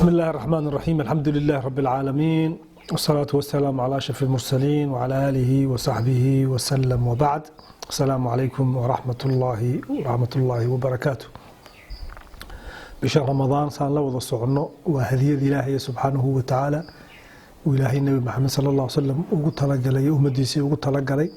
بسم الله الرحمن الرحيم، الحمد لله رب العالمين، والصلاة والسلام على أشرف المرسلين وعلى آله وصحبه وسلم، وبعد، السلام عليكم ورحمة الله وبركاته. Bisha Ramadaan saan la wada soconno waa hadiyad Ilaahay subxaanahu wa tacaala uu Ilaahay Nebi Maxamed sala Allah salam ugu talagalay, ummadiisii ugu talagalay,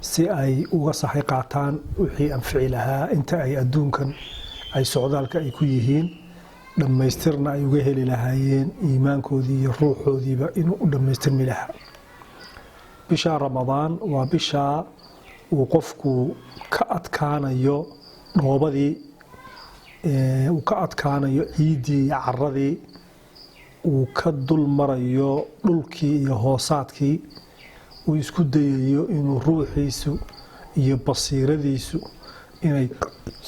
si ay uga saxi qaataan wixii anfici lahaa inta ay adduunkan ay socdaalka ay ku yihiin, dhammaystirna ay uga heli lahaayeen iimaankoodii iyo ruuxoodiiba inuu u dhammaystirmi lahaa. Bisha Ramadaan waa bisha uu qofku ka adkaanayo dhoobadii, uu ka adkaanayo ciiddii iyo caradii, uu ka dul marayo dhulkii iyo hoosaadkii, uu isku dayayo inuu ruuxiisu iyo basiiradiisu inay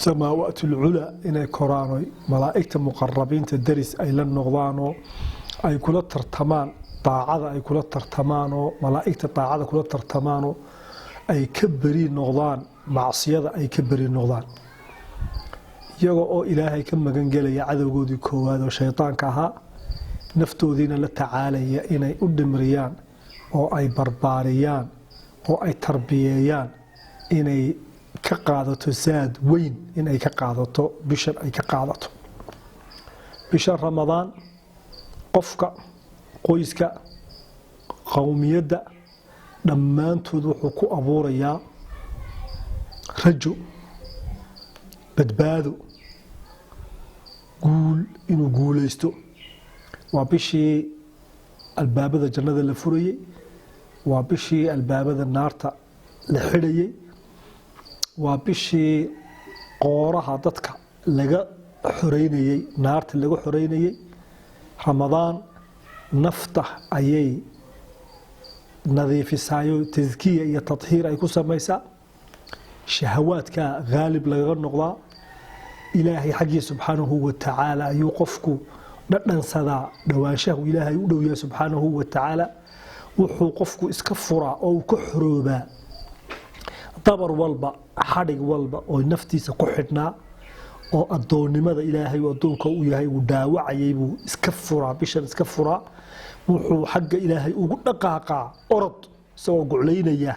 samaawaat ulculaa inay koraan, malaa'igta muqarabiinta deris ay la noqdaanoo ay kula tartamaan daacada, ay kula tartamaanoo malaa'igta daacada kula tartamaanoo ay ka beri noqdaan macsiyada, ay ka beri noqdaan, iyaga oo Ilaahay ka magan gelaya cadowgoodii koowaad oo shaydaanka ahaa, naftoodiina la tacaalaya inay u dhimriyaan oo ay barbaariyaan oo ay tarbiyeeyaan, inay ka qaadato saad weyn, inay ka qaadato bishan, ay ka qaadato bisha Ramadaan. Qofka, qoyska, qowmiyadda, dhammaantood wuxuu ku abuurayaa rajo, badbaado, guul, inuu guulaysto. Waa bishii albaabada jannada la furayey, waa bishii albaabada naarta la xidhayey, waa bishii qooraha dadka laga xoreynayey, naarta laga xoreynayey. Ramadaan nafta ayay nadiifisaayo, taskiya iyo tadhiir ay ku samaysaa, shahawaadka haalib lagaga noqdaa, Ilaahay xaggii subxaanahu wa tacaala ayuu qofku dhadhansadaa dhowaanshahu Ilaahay u dhow yahay subxaanahu wa tacaala. Wuxuu qofku iska furaa oo uu ka xoroobaa dabar walba, xadhig walba oo naftiisa ku xidhnaa oo addoonnimada Ilaahay addoonka u yahay uu dhaawacayay buu iska furaa, bishan iska furaa. Wuxuu xagga Ilaahay ugu dhaqaaqaa orod, isagoo guclaynaya: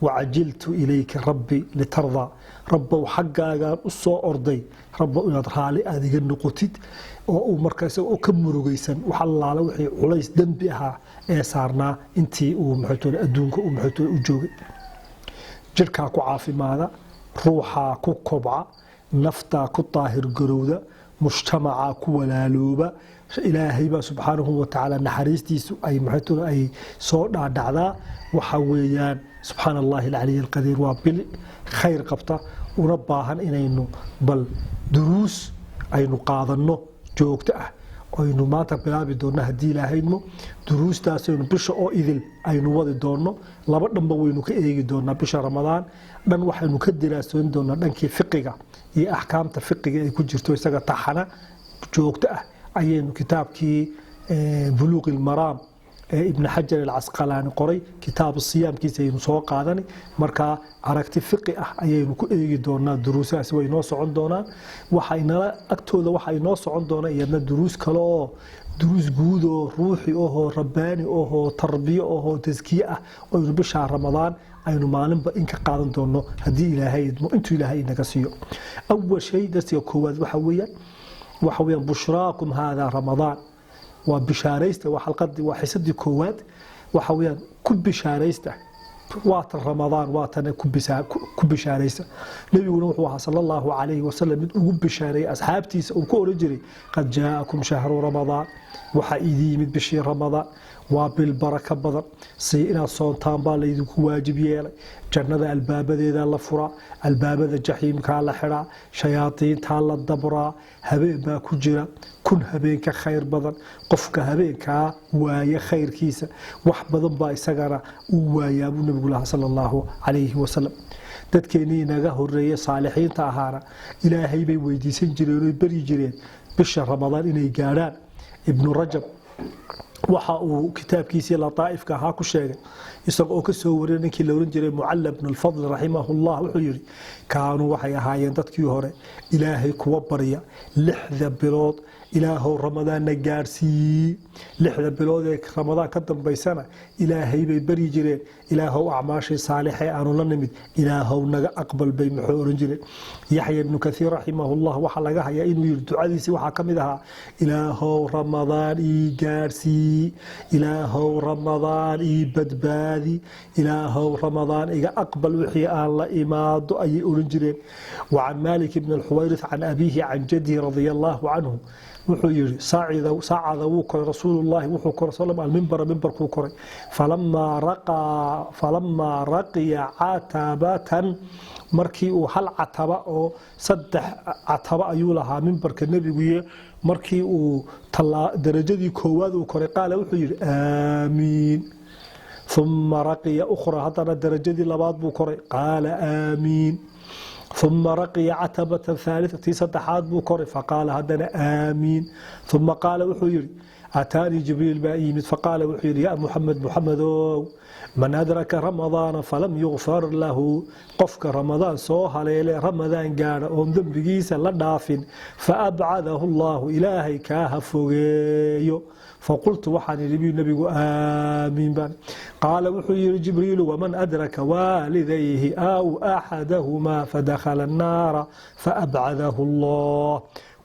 "Wacajiltu ilayka rabbi litardaa." Rabbow, xaggaagaan u soo orday, Rabbow, inaad raali aad iga noqotid. Oo uu marka isaga oo ka murugaysan wax allaala wixii culays dembi ahaa ee saarnaa intii uu maxaytoole adduunka uu maxaytoole u joogay. Jirkaa ku caafimaada, ruuxaa ku kobca, naftaa ku daahir garowda, mujtamacaa ku walaalooba, Ilaahay baa subxaanahu wa tacaala naxariistiisu ay maxaytoole ay soo dhaadhacdaa. Waxa weeyaan, subxaana Allahi alcaliy alqadiir, waa bil khayr qabta una baahan inaynu bal duruus aynu qaadanno joogto ah, aynu maanta bilaabi doonno haddii Ilaahaymo. Duruustaasaynu bisha oo idil aynu wadi doonno. Laba dhanba waynu ka eegi doonaa bisha Ramadaan. Dhan waxaynu ka diraasoon doonaa dhankii fiqiga iyo axkaamta fiqiga ay ku jirto, isaga taxana joogto ah ayaynu kitaabkii Buluuq ilmaraam ee Ibn Xajar alcasqalaani qoray, kitaabu siyaamkiisa ayaynu soo qaadanay. Markaa aragti fiqi ah ayaynu ku eegi doonaa. Duruusahaasi way inoo socon doonaan. Waxaynala agtooda waxa inoo socon doona iyadna duruus kale oo duruus guud oo ruuxi ahoo rabbaani ahoo tarbiyo ahoo taskiye ah, aynu bishaa Ramadaan aynu maalinba in ka qaadan doono haddii Ilaahay idmo, intuu Ilaahay inaga siiyo. Awal shay, darsiga koowaad waxa weeyaan bushraakum haadaa Ramadaan. Waa bishaaraysta, waa xalqadii, waa xisadii koowaad. Waxa weeyaan, ku bishaaraysta, waatan Ramadaan, waatana ku bishaaraysta. Nebiguna wuxuu ahaa sala Allahu calayhi wasalam mid ugu bishaareeyay asxaabtiisa, uu ku oran jiray: "Qad jaa'akum shahru Ramadaan." Waxaa idin yimid bishii Ramadaan, waa bil baraka badan, si inaad soontaan baa laydinku waajib yeelay. Jannada albaabadeeda la furaa, albaabada jaxiimkaa la xidhaa, shayaadiintaa la dabraa. Habeen baa ku jira 1000 habeen ka khayr badan. Qofka habeenkaa waaya khayrkiisa wax badan baa isagana uu waayaa, buu Nebigu lahaa sala Allahu calayhi wasalam. Dadkeennii inaga horeeyey saalixiinta ahaana Ilaahay bay weydiisan jireen oy baryi jireen bisha Ramadaan inay gaadhaan. Ibnu Rajab waxa uu kitaabkiisii lataa'ifka ahaa ku sheegay, isaga oo ka soo wariyay ninkii la oran jiray Mucalla bnu Alfadl raximahullah, wuxuu yidhi: "Kaanuu waxay ahaayeen dadkii hore Ilaahay kuwa barya 6da bilood." Ilaahow Ramadaanna gaadhsii, 6da bilood ee Ramadaan ka dambaysana Ilaahay bay baryi jireen. Ilaahow acmaashii saalixee aanu la nimid, Ilaahow naga aqbal bay muxuu oran jireen. Yaxya Ibnu Kathiir raximahullah waxaa laga hayaa inuu yiri, ducadiisii waxaa ka mid ahaa: "Ilaahow Ramadaan ii gaadhsii, Ilaahow Ramadaan ii badbaadi, Ilaahow Ramadaan iga aqbal wixii aan la imaado," ayay oran jireen. Wa can Maalik ibn Alxuwayrith can abiihi can jadihi radia allahu canhu wuxuu yidhi: sacada, wuu koray, rasuulullahi wuxuu koray sal almimbara, mimbarkuu koray. Falamaa raqiya catabatan, markii uu hal cataba oo 3 cataba ayuu lahaa mimbarka Nebiguye, markii uu darajadii koowaad uu koray, qaala, wuxuu yidhi: "Aamiin." Uma raqiya ukhra, haddana darajadii labaad buu koray, qaala: "Aamiin." Uma raqiya catabatan ثaaliثa, tii saddexaad buu koray, faqaala haddana: "Aamiin." Uma qaala, wuxuu yidhi: "Ataanii Jibriil baa yimid, faqaala, wuxuu yidhi: 'Yaa Muxamed, Muxamedow, man adraka Ramadaana falam yukfar lahu, qofka Ramadaan soo haleele, Ramadaan gaadha oon dembigiisa la dhaafin, faabcadahu Allahu, Ilaahay kaa ha fogeeyo.' Faqultu, waxaan idhi," buu Nebigu, "aamiin baan." Qaala, wuxuu yidhi Jibriilu: 'Waman adraka waalidayhi aw axadahumaa fadakhala annaara faabcadahu Allah,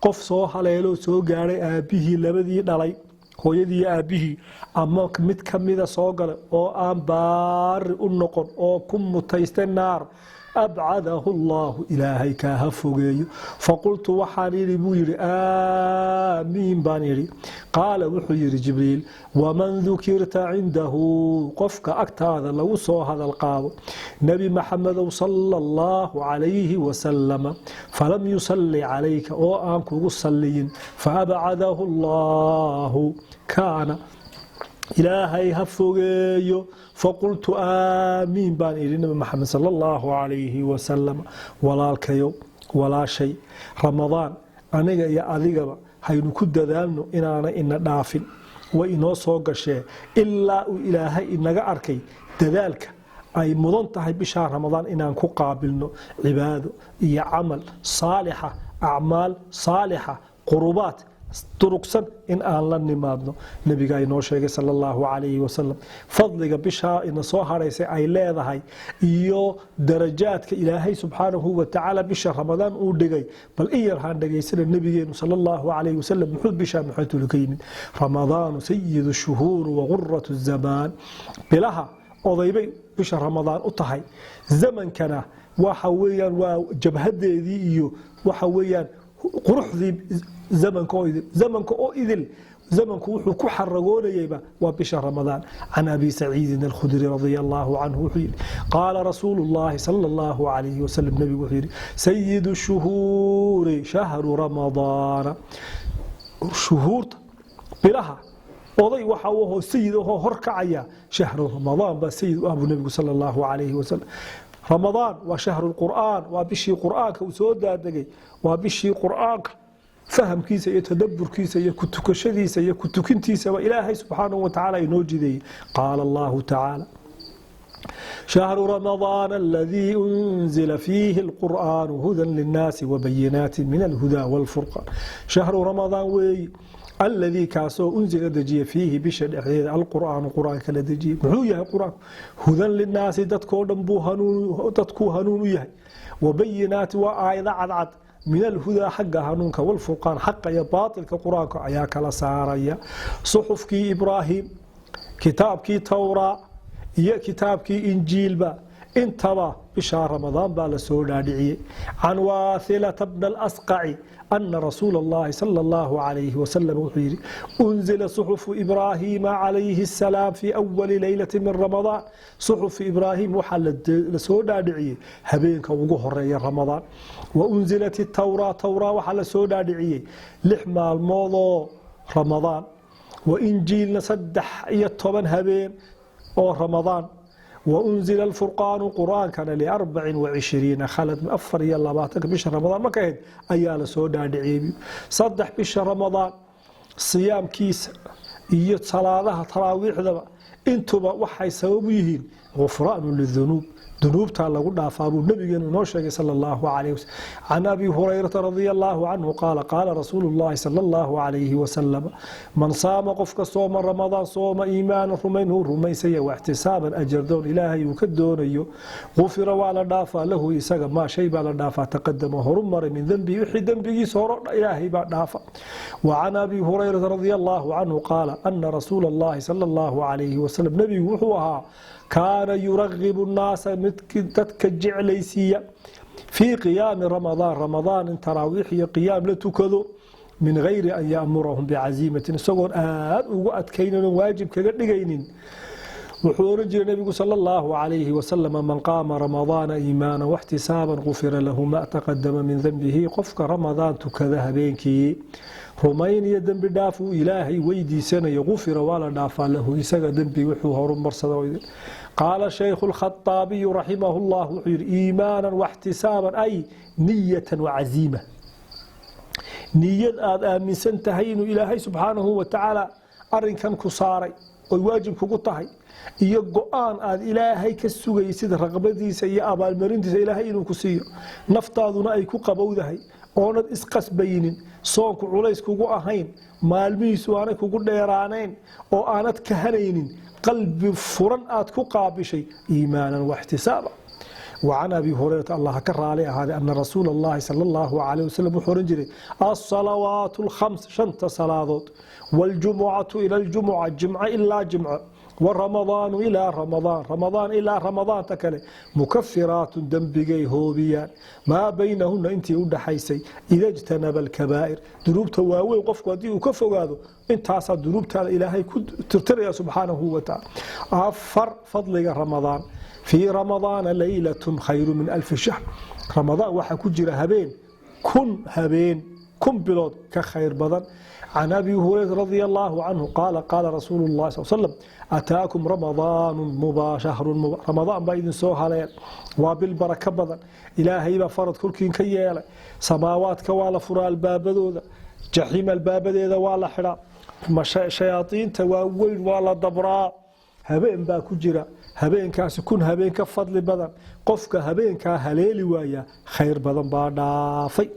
qof soo haleeloo soo gaadhay aabbihii, labadii dhalay, hooyadii aabbihii ama mid ka mida soo galay oo aan baari u noqon oo ku mutaystay naar, abcadahu Allaahu, Ilaahay kaa ha fogeeyo.' Faqultu, waxaan idhi," buu yidhi, "aamiin baan idhi." Qaala, wuxuu yidhi Jibriil: 'Waman dukirta cindahu, qofka agtaada lagu soo hadal qaado, Nebi Maxamedow sala Allahu calayhi wasalama, falam yusalli calayka, oo aan kugu salliyin, faabcadahu Allaahu, kaana Ilaahay ha fogeeyo.' Faqultu aamiin baan idhi." Nabi Maxamed sala Allahu calayhi wasalam. Walaalkayow, walaashay, Ramadaan aniga iyo adigaba haynu ku dadaalno inaanay ina dhaafin. Way inoo soo gashee, ilaa uu Ilaahay inaga arkay dadaalka ay mudan tahay bishaa Ramadaan inaan ku qaabilno cibaado iyo camal saalixa, acmaal saalixa, qurubaad durugsan in aan la nimaadno. Nebigaa inoo sheegay sala Allahu calayhi wasalam fadliga bishaa ina soo hadhaysay ay leedahay iyo darajaadka Ilaahay subxaanahu watacaala bisha Ramadaan uu dhigay. Bal in yar haan dhegaysana Nebigeenu sala Allahu calayhi wasalam muxuu bishaa maxaytulu ka yimid. Ramadaanu sayidu shuhuur waguratu zamaan. Bilaha odaybay bisha Ramadaan u tahay, zamankana waxa weeyaan waa jabhadeedii iyo waxa weeyaan quruxdii zamanka oo idil. Zamanka oo idil, zamanku wuxuu ku xaragoonayeyba waa bisha Ramadaan. Can Abi Saciidin Alkhudri radia Allahu canhu wuxuu yidhi: qaala rasuulu llahi sala Allahu calayhi wasalam, nebigu wuxuu yidhi: sayidu shuhuuri shahru Ramadaana. Shuhuurta, bilaha, oday waxa uu ahoo sayid ahoo horkacaya shahru Ramadaan baa sayid u ah, buu nebigu sala Allahu calayhi wasalam. Ramadaan waa shahru lqur'aan, waa bishii Qur'aanka uu soo daadegay, waa bishii Qur'aanka fahamkiisa iyo tadaburkiisa iyo kutukashadiisa iyo kutukintiisaba Ilaahay subxaanahu watacaala inoo jideeyey. Qaala Allahu tacaala: شهر رمضان الذي أنزل فيه القرآن هدى للناس وبينات من الهدى والفرقان. شهر رمضان وي الذي kaasoo أنزل dejiye فيه bisha dhexdeeda القرآن, qur-aanka la dejiyey. Muxuu yahay Qur-aanku? هدى للناس, dadkoo dhan buu hanuun, dadkuu hanuun u yahay. وبينات, waa aayado cadcad, من الهدى, xagga hanuunka, والفرقان, xaqa iyo baatilka Qur-aanka ayaa kala saaraya. Suxufkii Ibraahim, kitaabkii Towraa iyo kitaabkii Injiilba, intaba bishaa Ramadaan baa la soo dhaadhiciyey. Can Waathilata bna Alasqaci ana rasuula Allahi sala Allahu calayhi wasalam wuxuu yidhi: unzila suxufu Ibraahiima calayhi asalaam fii awali leylati min Ramadaan. Suxufu Ibraahim waxaa la soo dhaadhiciyey habeenka ugu horeeya Ramadaan. Wa unzilat itawraa, towraa waxaa la soo dhaadhiciyey 6 maalmoodoo Ramadaan. Wa Injiilna 13 habeen oo Ramadaan. وأنزل الفرقان, qur-aankana ل24 khalad, 24-ka bisha Ramadaan marka ahayd ayaa la soo dhaadhiciyey. 3 bisha Ramadaan siyaamkiisa iyo salaadaha taraawiixdaba, intuba waxay sabab u yihiin غفران للذنوب. Dunuubtaa lagu dhaafaa buu nabigeenu inoo sheegay sala allahu calayhi wasalam. Can Abi Hurayrata radia allahu canhu qaala, qaala rasuulu llahi sala allahu calayhi wasalam: man saama, qofka sooma Ramadaan, sooma iimaanan, rumayn uu rumaysaya, waxtisaaban, ajardoon Ilaahay uu ka doonayo, gufira, waa la dhaafaa, lahu isaga, maa shay baa la dhaafaa, taqadama, horu maray, min dembihi, wixii dembigiisa horo Ilaahay baa dhaafa. Wa can Abi Hurayrata radia allahu canhu qaala ana rasuula allahi sala allahu calayhi wasalam, nebigu wuxuu ahaa, kaana yuragibu nnaasa, midkii dadka jeclaysiiya, fii qiyaami Ramadaan, Ramadaan in taraawiix iyo qiyaam la tukado, min gayri an yaamurahum bicaziimatin, isagoon aad ugu adkaynin oon waajib kaga dhigaynin. Wuxuu oran jiray nabigu sala allahu calayhi wasalam: man qaama Ramadaana iimaana waxtisaaban gufira lahu ma taqadama min denbihi. Qofka Ramadaan tukada habeenkii, rumayn iyo dembi dhaaf uu Ilaahay weydiisanayo, gufira, waa la dhaafaa, lahu isaga, dembi wuxuu horumarsada. Qaala shaykhu lkhaaabiyu raximahu llah, wuxuu yidhi: iimaanan waxtisaaban ay niyatan wacaziima, niyad aada aaminsan tahay inuu Ilaahay subxaanahu wa tacaala arinkan ku saaray oy waajib kugu tahay, iyo go-aan aad Ilaahay ka sugaysid raqbadiisa iyo abaalmarintiisa Ilaahay inuu ku siiyo, naftaaduna ay ku qabowdahay, oonad isqasbaynin, soonku culays kugu ahayn, maalmihiisu aanay kugu dheeraanayn, oo aanad kahanaynin, qalbi furan aad ku qaabishay, iimaanan waxtisaaba. وعن أبي هريرة، الله كرالي هذا، أن رسول الله صلى الله عليه وسلم وحرنجري: الصلوات الخمس، شنت صلاة، والجمعة إلى الجمعة، جمعة إلا جمعة، ورمضان إلى رمضان، رمضان إلى رمضان تكلي، مكفرات، دنبigay hoobiyaan، maa baynahuna، intii u dhaxaysay، إذا اجتنب الكبائر، dunuubta waaweyn qofku haddii uu ka fogaado, intaasaa dunuubtaada Ilaahay ku tirtiraya subxaanahu wa tacaala. Afar, fadliga Ramadaan. Fii Ramadaana laylatun khayru min alfi shahr. Ramadaan waxaa ku jira habeen 1000 habeen, 1000 bilood ka khayr badan. Can Abi Hurayra radia allahu canhu qaala, qaala rasuulu llahi sal slam: ataakum ramadaanu shahrun, Ramadaan baa idin soo haleen, waa bil barako badan. Ilaahay baa farad korkiin ka yeelay. Samaawaadka waa la furaa albaabadooda, jaxiim albaabadeeda waa la xidhaa, shayaaiinta waaweyn waa la dabraa. Habeen baa ku jira, habeenkaasi 1000 habeen ka fadli badan. Qofka habeenkaa haleeli waaya, khayr badan baa dhaafay.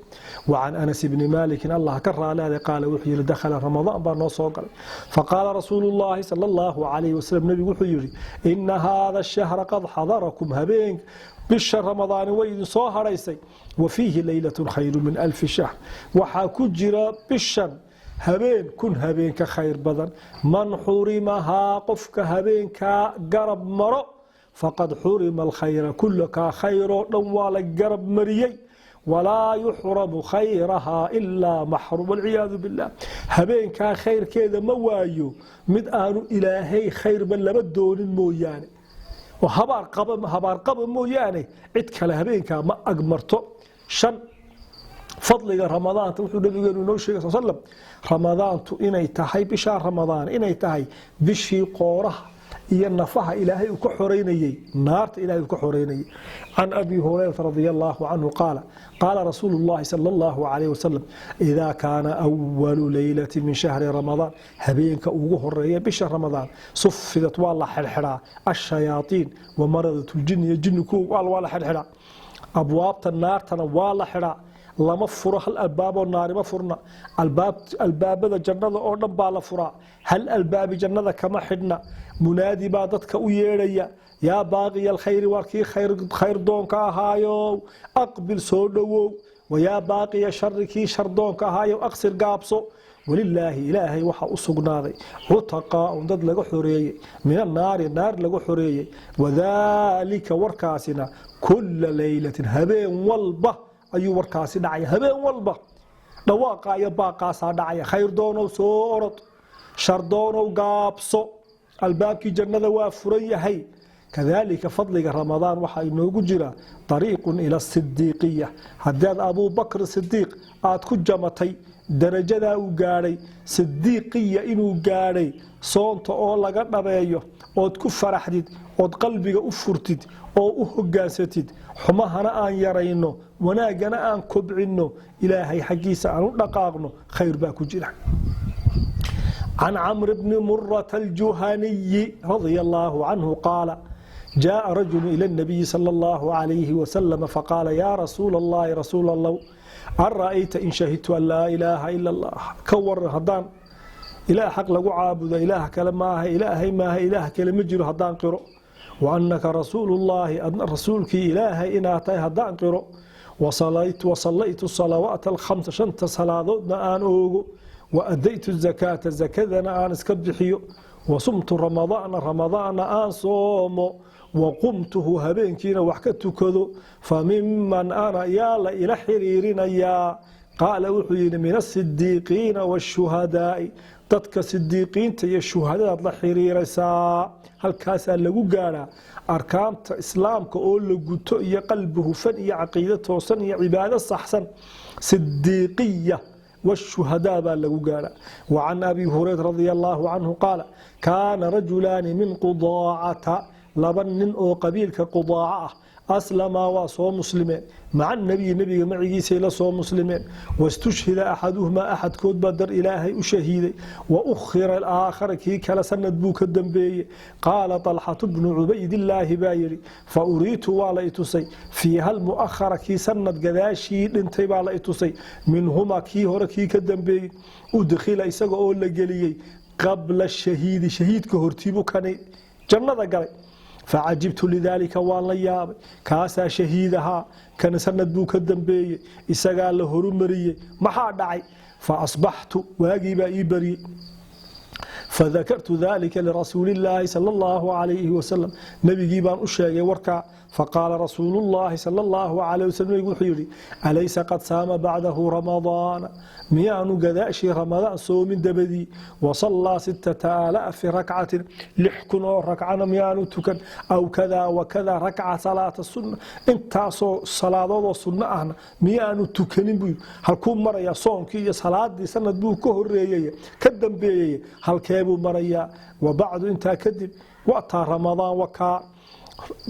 Wacan Anas bni Maalikin, Allah ka raaliaday, qaala, wuxuu yihi: dakhala Ramadaan baa noo soo galay. Faqaala rasuulu llaahi sala allahu calayhi wasalam, nebigu wuxuu yidhi: ina haada ashahra qad xadarakum, habeen bisha Ramadaani way idin soo hadhaysay. Wa fiihi leylatun khayru min alfi shahr, waxaa ku jira bishan habeen 1000 habeen ka khayr badan. Man xurimahaa, qofka habeenkaa garab maro, faqad xurima alkhayra kula, kaa khayroo dhan waa la garab mariyey. Walaa yuxramu khayrahaa ilaa maxrum, walciyaadu billah. Habeenkaa khayrkeeda ma waayo mid aanu Ilaahay khayrba laba doonin mooyaane, oo habaarqaba mooyaane, cid kale habeenkaa ma agmarto. Shan, fadliga Ramadaanta. Wuxuu nabigeenu inoo sheegay sal slam Ramadaantu inay tahay, bishaa Ramadaan inay tahay bishii qooraha iyo nafaha Ilaahay uu ka xoreynayey naarta, Ilahay uu ka xoreynayey. Can Abi Hurayrata radia allahu canhu qaala, qaala rasuulu llahi sala allahu calayhi wasalam: idaa kaana awalu leylati min shahri Ramadaan, habeenka ugu horeeya bisha Ramadaan, sufidat, waa la xidhxidhaa, ashayaaiin wa maradat ljin, iyo jinni kuwa waa la xidhxidhaa, abwaabta naartana waa la xidhaa, lama furo, hal albaaboo naari ma furna. Albaabada jannada oo dhan baa la furaa, hal albaabi jannada kama xidhna. Munaadi baa dadka u yeedhaya: yaa baaqiya alkhayri, waar kii khayr doonka ahaayo, aqbil, soo dhowow. Wayaa baaqiya shari, kii shar doonka ahaayo, aqsir, gaabso. Walilaahi, Ilaahay waxaa u sugnaaday, cutaqaaun, dad laga xoreeyey, min annaari, naar laga xoreeyey. Wadaalika, warkaasina, kula leylatin, habeen walba ayuu warkaasi dhacaya. Habeen walba dhawaaqa iyo baaqaasaa dhacaya: khayr doonow soo orod, shar doonow gaabso, albaabkii jannada waa furan yahay. Kadaalika fadliga Ramadaan waxaa inoogu jira dariiqun ila asidiiqiya. Haddaad Abuubakr Sidiiq aad ku jamatay, darajadaa uu gaadhay, sidiiqiya inuu gaadhay, soonta oo laga dhabeeyo ood ku faraxdid, ood qalbiga u furtid oo u hogaansatid, xumahana aan yarayno, wanaaggana aan kobcinno, Ilaahay xaggiisa aan u dhaqaaqno, khayr baa ku jira. Can Camr bni Murata aljuhaniyi radia allaahu canhu qaala: Jaءa rajulu ila الnabiyi salى اllahu عalayhi wasalam faqaala: "Yaa rasuula allahi, rasuul Allow, an ra'ayta in shahidtu an laa ilaaha ila Allah?" Ka waran haddaan ilaah xaq lagu caabudo ilaah kale maaha, Ilaahay maaha, ilaah kale ma jiro, haddaan qiro, wa annaka rasuulullaahi, adna rasuulkii Ilaahay inaad tahay haddaan qiro, wasallaytu salawaat alkhamsa, shanta salaadoodna aan oogo, wa adaytu zakaata, zakadana aan iska bixiyo, wasumtu ramadaana, ramadaanna aan soomo, waqumtuhu, habeenkiina wax ka tukado, famiman ana? Yaa la ila xiriirinayaa? Qaala, wuxuu yidhi: "Min asidiiqiina waashuhadaai." Dadka sidiiqiinta iyo shuhadadaad la xiriiraysaa. Halkaasaa lagu gaadhaa arkaanta islaamka oo la guto iyo qalbi hufan iyo caqiido toosan iyo cibaado saxsan. Sidiiqiya washuhadaa baa lagu gaadhaa. Wacan Abi Hurayra radia allaahu canhu qaala: "Kaana rajulaani min Qudaacata", laba nin oo qabiilka Qudaaca ah, "aslamaa", waa soo muslimeen, "maca nabiyi", nebiga macigiisay la soo muslimeen. "Wastushhida axaduhumaa", axadkood baa dar Ilaahay u shahiiday. "Wa ukhira alaakhara", kii kale sanad buu ka dambeeyey. Qaala Alxatu bnu Cubaydillaahi baa yidhi: "Fa uriitu", waa la itusay, "fiiha almu'akhara", kii sanad gadaashii dhintay baa la itusay, "minhumaa", kii hore kii ka dambeeyey, "udkhila", isaga oo la geliyey, "qabla shahiidi", shahiidka hortiibu kani jannada galay. "Facajibtu lidaalika", waan la yaabay. Kaasaa shahiid ahaa, kana sanad buu ka dambeeyey, isagaa la horumariyey. Maxaa dhacay? "Fa asbaxtu", waagii baa ii bariyey. "Fadakartu dalika lirasuulillaahi sala allahu calayhi wasalam", nebigii baan u sheegay warkaa. "Faqaala rasuulullaahi sala allahu calayh wasalam", nebigu wuxuu yidhi: "Alaysa qad saama bacdahu ramadaana?" Miyaanu gadaashii Ramadaan soomin dabadii? "Wasallaa 6000 rakcatin", 6000 oo rakcana miyaanu tukan? "Aw kadaa wakadaa rakca salaata sunna", intaasoo salaadoodoo sunno ahna miyaanu tukanin buu yidhi. Halkuu marayaa soonkii iyo salaadii? Sanad buu ka horeeyey, ka dambeeyey, halkee buu marayaa? Wabacdu, intaa kadib, wataa Ramadaan wakaa.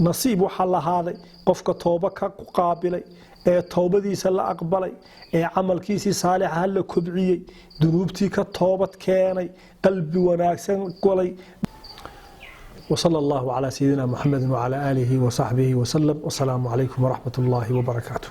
Nasiib waxaa lahaaday qofka tooba ka ku qaabilay ee toobadiisa la aqbalay, ee camalkiisii saalixaha la kobciyey, dunuubtii ka toobad keenay, qalbi wanaagsan golay. وصلى الله على سيدنا محمد وعلى آله وصحبه وسلم، والسلام عليكم ورحمة الله وبركاته.